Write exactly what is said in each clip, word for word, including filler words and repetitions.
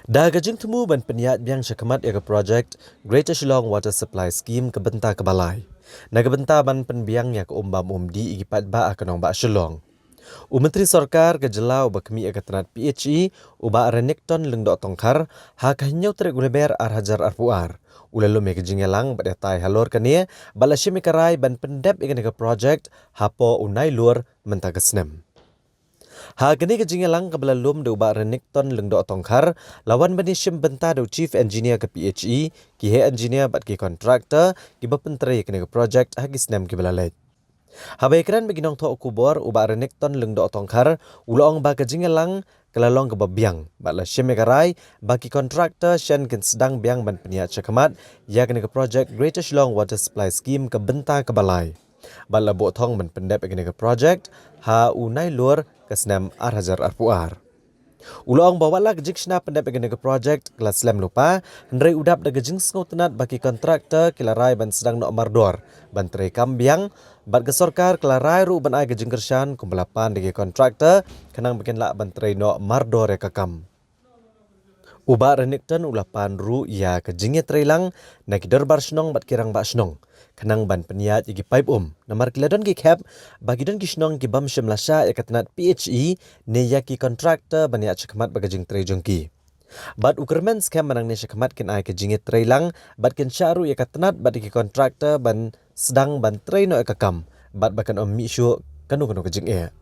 Da ka jingthmu ban pynïaid biang shakhmat ïa ka project Greater Shillong Water Supply Scheme ka bynta kaba lai, na ka bynta ban pynbiang ïa ka um bam um dih ïa ki paidbah ha ka nongbah Shillong, u Myntri Sorkar ka jylla uba khmih ïa ka tnat P H E, u Bah Renikton Lyngdoh Tongkhar, ha ka hynñiew tarik u Lber ar hajar arphew ar, u la lum ïa ka jingïalang bad ïatai halor kane, bad la shim ïa ka rai ban pyndep ïa kane ka project hapoh u Nailur mynta ka snem. Ha kane ka jingïalang kaba la lum da u Bah Renikton Lyngdoh Tongkhar, la wan ban ïashim bynta da u Chief Engineer ka P H E, ki heh engineer bad ki contractor kiba pyntrei ïa kane ka project ha ki snem kiba la leit. Haba ïakren bad ki nongthoh khubor, u Bah Renikton Lyngdoh Tongkhar u la ong ba ka jingïalang ka la long kaba biang bad la shim ïa ka rai ba ki contractor shen kin sdang biang ban pynïaid shakhmat ïa kane ka project Greater Shillong Water Supply Scheme ka bynta kaba lai, bad la buh thong ban pyndep ïa kane ka project ha u Nailur ka snem ar hajar arphew ar. U la ong ba wat la ka jingshna pyndep ïa kane ka project ka la slem lypa, hynrei u dap da ka jingsngewtynnat ba ki contractor ki la rai ban sdang noh mardor ban treikam biang, bad ka sorkar ka la rai ruh ban ai ka jingkyrshan kumba la pan da ki contractor, khnang ba kin lah ban trei noh mardor ïa ka kam. U Bah Renikton u la pan ruh ïa ka jingïatreilang na ki dorbar shnong bad ki rangbah shnong, khnang ban pynïaid ïa ki paip um, namar ki la don ki khep ba ki don ki shnong ki bym shym la shah ïa ka tnat P H E ne ïa ki contractor ban ïaid shakhmat bad ka jingtrei jong ki. Bad u kyrmen skhem ba nangne shakhmat kin ai ka jingïatreilang bad kin shah ruh ïa ka tnat bad ïa ki contractor ban sdang ban trei noh ïa ka kam, bad ba kan ym mih shuh kano kano ka jingeh.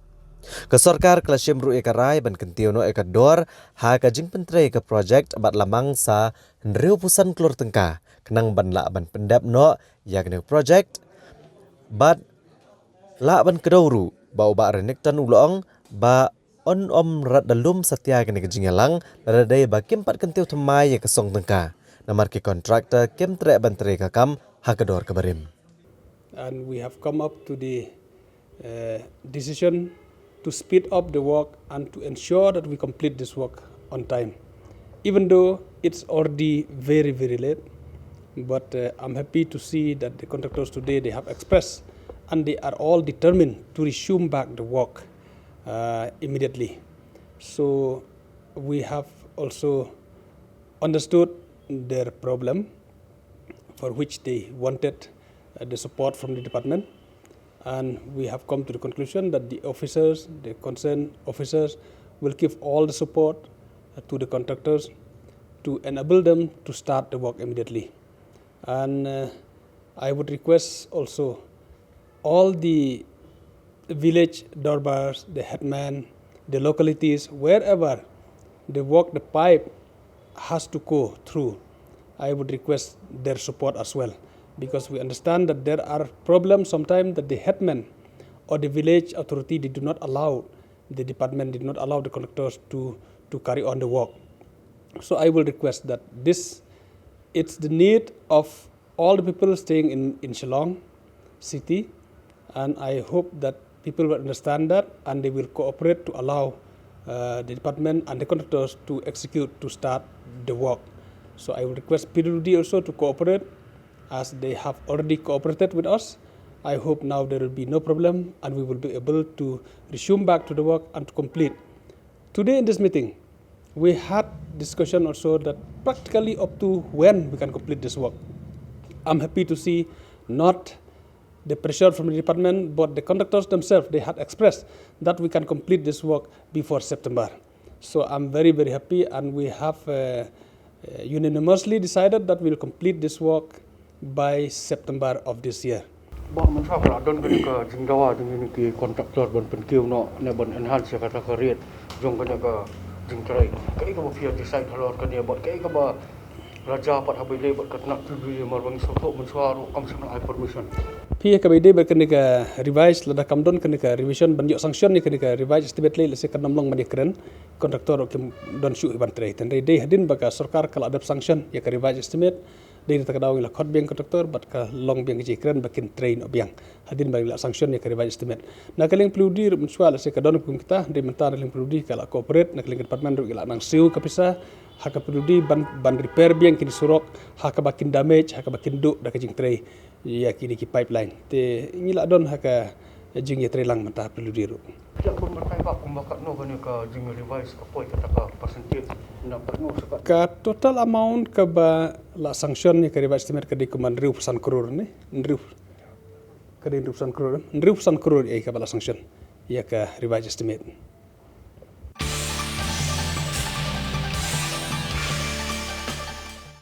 Ka sorkar ka la shim ruh ïa ka rai ban kyntiew noh ïa ka dor ha ka jingpyntrei ïa ka project bad la mang sa hynriewphew san klur tyngka, khnang ban lah ban pyndep noh ïa kane ka project, bad lah ban kdew ruh ba u Bah Renikton u la ong ba yn ym rat da lum satia ïa kane ka jingïalang, lada dei ba kim pat kyntiew thymmai ïa ka song tyngka, namar ki contractor kim treh ban trei ïa ka kam ha ka dor kaba rim. And we have come up to the uh, decision to speed up the work and to ensure that we complete this work on time. Even though it's already very, very late, but uh, I'm happy to see that the contractors today, they have expressed and they are all determined to resume back the work uh, immediately. So we have also understood their problem for which they wanted uh, the support from the department. And we have come to the conclusion that the officers, the concerned officers, will give all the support uh, to the contractors to enable them to start the work immediately. And uh, I would request also all the village darbars, the headman, the localities, wherever the work, the pipe has to go through, I would request their support as well, because we understand that there are problems sometimes that the headman or the village authority, they do not allow, the department did not allow the contractors to, to carry on the work. So I will request that this, it's the need of all the people staying in, in Shillong city, and I hope that people will understand that and they will cooperate to allow uh, the department and the contractors to execute, to start the work. So I will request P W D also to cooperate as they have already cooperated with us. I hope now there will be no problem and we will be able to resume back to the work and to complete. Today in this meeting, we had discussion also that practically up to when we can complete this work. I'm happy to see not the pressure from the department, but the contractors themselves, they had expressed that we can complete this work before September. So I'm very, very happy, and we have uh, uh, unanimously decided that we'll complete this work by September of this year. Bah, mynta ka la don kane ka jingdawa jong kine ki contractor ban pynkiew noh ne ban enhance ïa kata ka rate jong kane ka jingtrei. Kaei kaba phi ïa decide halor kane, bad kaei kaba la jia pat haba ïadei bad ka tnat P W D, namar ba ngi sngewthuh mynshuwa ruh kam shym la ai permission. Phi, ïa kaba ïadei bad kane ka revise, lada kam don kane ka revision ban ïoh sanction ïa kane ka revise estimate lei, lehse kan ym long ban ïakren, contractor ruh kim don shuh ban trei. Hynrei dei hadien ba ka sorkar ka la dep sanction ïa ka revise estimate, dei na kata ka daw ngi la khot biang contractor bad ka long biang ka jingkren ba kin trei noh biang hadien ba ngi la sanction ïa ka revise estimate. Na ka liang P W D ruh mynshuwa lehse ka don kum kita, hynrei mynta na ka liang P W D ka la cooperate, na ka liang ka department ruh ka la nang siew ka pisa ha ka P W D ban, ban repair biang kine surok ha kaba kin damage, ha kaba kin duh da ka jingtrei ïa kine ki pipeline. Te ngi la don ha ka jingïatreilang mynta P W D ruh. Ïa kumba tai ba kumba katno kane ka jing revise ka poi kata ka percentage na katno sa ka. Ka total amount kaba la sanction ïa ka revise estimate ka dei kumba hynriewphew san crore ne, hynriew, ka dei hynriewphew san crore, hynriewphew san crore ïa kaba la sanction ïa ka revise estimate.